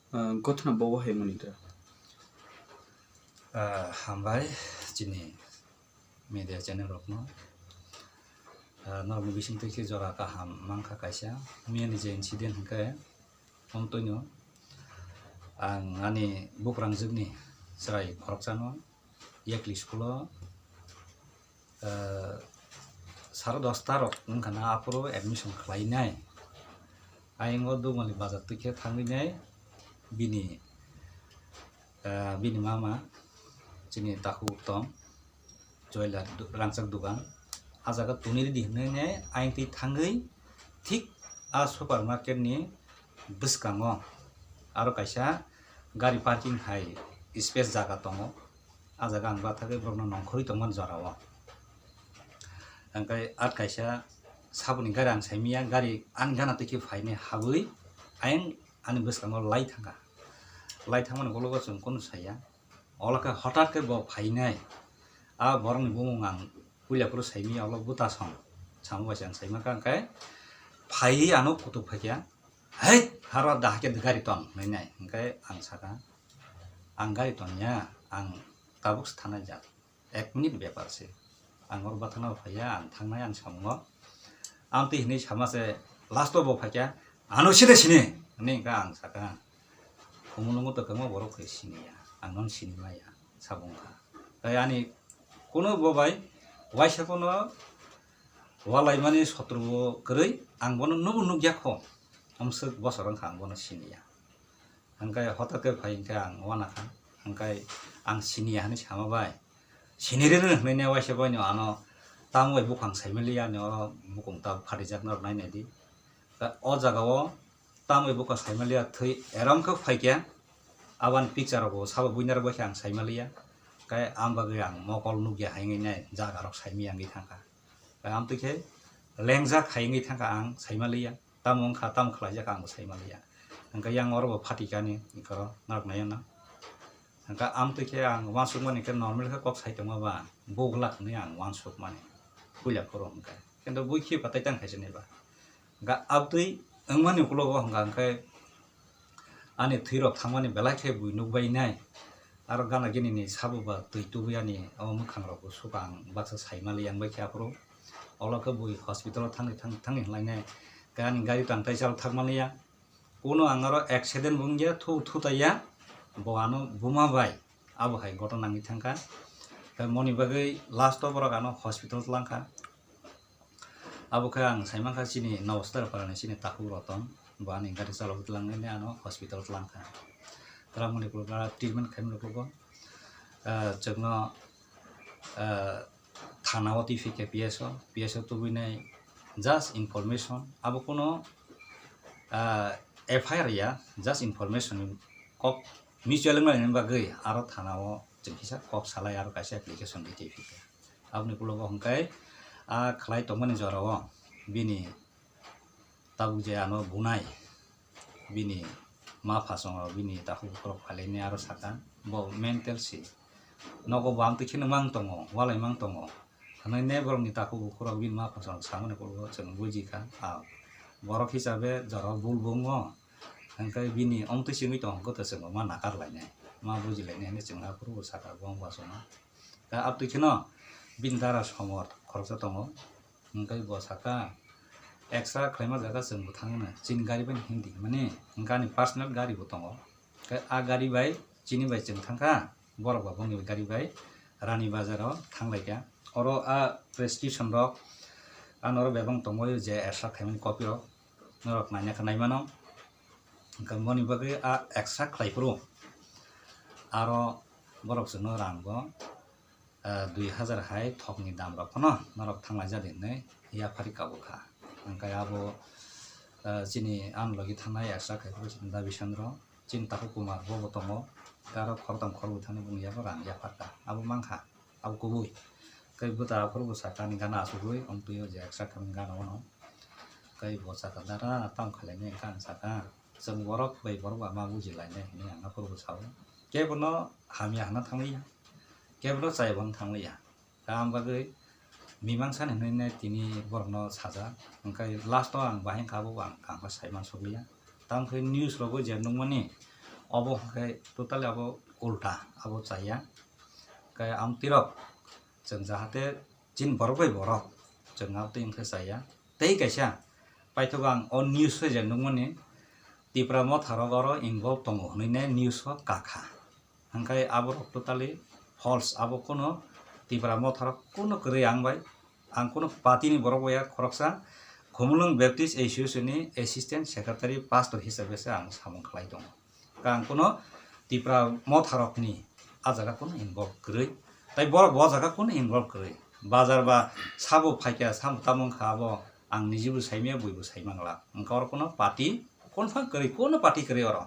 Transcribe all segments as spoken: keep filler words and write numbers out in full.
Ah, gothna bobo hai mwnwi da? Ah, hambai chini media channel rokno. Ah, norokni bisingtwi khe jora kaham mankha kaisa. Miyani je incident hwnkhe, omtoino ang ani buphrangjwkni chwrai khoroksano yakli school-o, ah, saro dosta rok wngkha na aphuru admission khlainai. Ayang o Dugmali bazar twi khe thangwi nai bini, ah, bini mama chini takhuk tong Joyla du-, rangchak dugan. A jaga tuni ridi hinwi ne ayang twi thangwi thik a supermarket ni bwskango aro kaisa gari parking hai space jaga tongo. A jaga ang bathagwi borokno nongkhorwi tongmani jorao. Hwnkhe at kaisa saboni gari ang saimanya, gari ani gana twi khe phainai habwi ayang ani bwskango lai thangkha. Lai thangmani ulo chwng kunu saya. Olo khe hothat khe bo phainai. A borokni bumung ang puila phuru saimanya, olo buta song. Samo bai se ang saimankha, hwnkhe phaiwi ano kutuk phaikha. "Hei, haro da hakhe gari ton," hwnwi nai. Hwnkhe ang sakha, "Ang gari tonya, ang tabuk se thanai jat. Ek minute bepar se. Ang oro bathana phaiya, ang thangnai ang samungo." Amtwi hinwi sama se last o bo phaikha, "Ano side sini," hwnwi hwnkha ang sakha. Khumulwngo to kwbangma borok khe siniya, ang nono sini maya, sabung kha. Tai ani kuno bo bai waisa kuno walaimani sotro bo kwrwi, ang bono nubo nukya kho. Amswk bosor wngkha ang bono siniya. Hwnkhe hothat khe phai hwnkhe ang uanakha. Hwnkhe ang siniya hinwi sama bai. Sinirwno hinwi ne waisa baino ano tamo bai bukhang saimaliya ani oro bukung tabuk phatijak norok nainai di. Ta o jaga o tamo bai bukhang saimaliya thwi erom khe phaikha. Aboni picture rok bo sabo buinarok bai khe ang saimaliya. Khe ang bagwi ang mokol nukya hai wngwi nai jaga rok saimaya wngwi thangkha. Khe amtwi khe lengjak hai wngwi thangkha ang saimaliya. Tamo wngkha, tamo khlaijak ang bo saimaliya. Hwnkhe yang oro bo phatikani, ikhoro narwknai no. Hwnkhe amtwi khe ang uansukmani khe normal khe kok sai tongma ba, buglak hwnwi ang uansukmani. Puila phuru hwnkhe. Kintu bui khiba tai tang khaisa nai ba. Hwnkhe amtwi wngmani ukulogo hwnkha hwnkhe ani thwirok thangmani belai khe bui nukbai nai. Aro gana gini ni sabo ba twi tubui ani o mwkhang rok bo suka ang baksa saimaliya wngbai khe aphuru. Olo khe bui hospital o thangwi thang-, thangwi hinlainai. Khe ani gari tang tai chal thangmaliya. Kuno ang aro accident bo wngya, thu, thu taiya, bo ano buma bai abo hai gotona wngwi thangkha. Khe moni bagwi last o borok ano hospital tlangkha. Abo khe ang saimankha chini Nobostar parani chini takhuk Roton, bo ani gari chalogwi tlangwi ano hospital tlangkha. Twlangmani ukulok treatment khaimani ukulok, ah, chwngno, ah, thana o twi phikha P S o, P S o tubui nai just information, abo kuno, ah, F I R ya, just information ni kok mutual wngmani bagwi aro thana o chwng kisa kok salai aro kaisa application rwi twi phikha. Aboni ukulok o hwnkhe a khlai tongmani jora o bini tabuk je ano bunai bini ma phasong rok bini takhuk bukhurok phailaini aro saka bo mental si nogo bo amtwi kheno mang tongo, walai mang tongo. Hwnwi ne borokni takhuk bukhurok bini ma phasong samani ukulgo chwng bujikha, ah, borok hisabe jora bul bo wngo, hwnkhe bini omtwi simi tongkha kwthwi chwngno ma nakar lainai, ma buji lainai hinwi chwng aphuru bo saka bo wng uansukma. Khe amtwi kheno bini dara somor khoroksa tongo. Hwnkhe bo saka, "Extra khlaima jaga chwng bo thangna, chini gari bai hindi," hwnmani hwnkhe ani personal gari bo tongo. Khe a gari bai chini bai chwng thangkha, borok ba bongni gari bai Rani Bazar o thanglaikha. Oro a prescription rok, ano oro bebak tongwi je extra khaimani copy rok, norok naina khe naimano. Hwnkhe moni bagwi a extra khlai phuru aro borok chwngno rang bo, ah, dui hazar hai thokni dam rok phano norok thanglaijadi hinwi yaphari kabukha. Hwnkhe abo, ah, chini ani logi thangnai extra khai phuru chini Dabi Chandra, chini Takhuk Kumar bo bo tongo, tei aro khoroktham khorokbwi thani bini yago rang yapharkha, abo mankha, abo kubui. Tei bwta aphuru bo saka ani gana achugwi wng twi o je extra khaimani gana ono. Tei bo saka, "Dada, tamo khailai nai?" Hwnkhe ang saka, "Chwng borok bai borok ba ma buji lainai," hinwi ang aphuru bo sao. Kebono hamya hwnna thangliya, kebono chaya bo hwnna thangliya. Tamo bagwi mimangsa ni hinwi nai tini borokno sajak. Hwnkhe last o ang bahai wngkha, abo bo ang kaham khe sai mansukliya. Tamo khe news rogo je nukmani, Obo hwnkhe totally abo ulta, abo chaya. Khe amtwirok chwng jahate chini borok bai borok chwng amtwi wngkhe chaya. Tei kaisa paithago ang o news o je nukmani Tipra motharok oro involve tongo hwnwi ne news o kakha. Hwnkhe aborok totally false, abo kuno Tipra motharok kuno kwrwi ang bai, ang kuno party ni borok bai ya, khoroksa Khumulwng Baptist Association ni assistant secretary pastor hisabe se ang samung khlai tongo. Khe ang kuno Tipra motharok ni a jaga kuno involve kwrwi, tai borok bo jaga kuno involve kwrwi. Bazar ba sabo phaikha, sabo tamo wngkha, abo ang nijibo saimaya, buibo saimangla. Wngkha oro kuno party confirm kwrwi, kuno party kwrwi oro.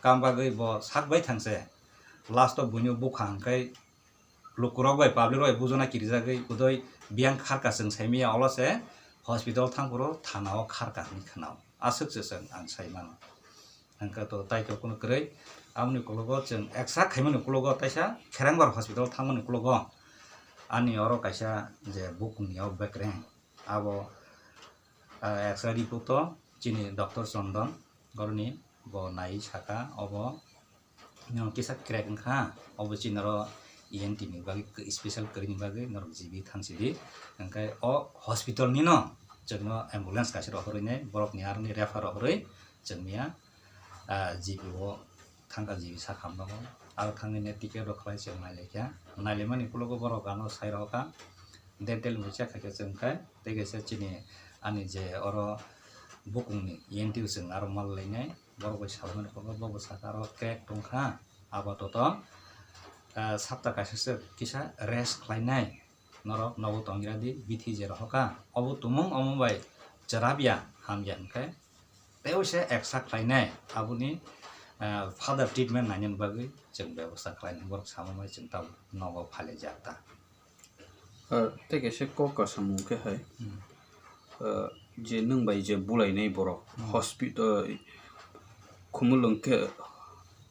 Kam bagwi bo sak bai thangse. Last o buino bukha hwnkhe lukurok bai, public rok bai bujona kirijagwi, bodoi biyang kharka chwng saimaya, olo se hospital thangphuru thana o kharka hwnwi khwnao. Aswk se chwng ang sai mano. Hwnkhe to tai to kuno kwrwi. Aboni ukologo chwng extra khaimani ukologo, taisa Kherengbar hospital thangmani ukologo ani oro kaisa je bukungni o bekreng, abo, ah, X-ray report o chini Doctor Chondon, boroni bo nai saka, obo, mm, kisa crack wngkha, obo chini oro E N T ni bagwi k-, special kwrwini bagwi norok G B thangsidi. Hwnkhe o hospital nino chwngno ambulance kaisa rohorwi nai, borokni aroni refer rohorwi chwngmiya, ah, G B o thangkha, G B sakha, abo aro thangwi ne ticket rok khlai chwng nailaikha. Nailaimani ukologo borok ano sai rohorkha. Dental ni bo check khaikhe chwng khai, tei kaisa chini ani je oro bukungni E N T o chwng aro mal lainai, borok bai salmani kok, bo bo saka aro crack tongkha, apatot, ah, sapta kaisa se kisa rest khlainai, norok nogo tongya di, bithi je rohorkha, obo tumung omo bai chwrapya, hamya hwnkhe teibo se extra khlainai, aboni, ah, further treatment nainani bagwi chwng bebosta khlainai, borok sama bai chwng tabuk nogo phailaijak ta. Ah, tei kaisa kok kasamung khe hai, Hmm. ah, je nwng bai je bulainai borok Hmm. hospital, Khumulwng khe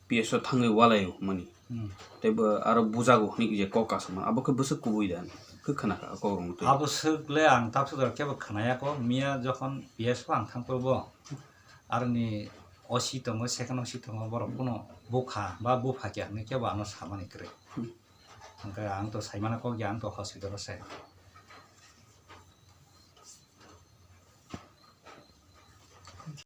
P S o thangwi walai mani. Hmm. Tei bo aro bujago hwnwi je kok kasamung, abo khe bwswk kubui da hwnwi khe khna kha kok rwngwi twi. Abo swk le ang tabuk kebo khna ya kho, miya jokhon P S o ang thang khe bo aroni O C tongo, second O C tongo, borok kuno bukha ba bupha khe hwnwi kebo ano samani kwrwi. Hmm. Hwnkhe ang to saimano kok ya, ang to hospital o se.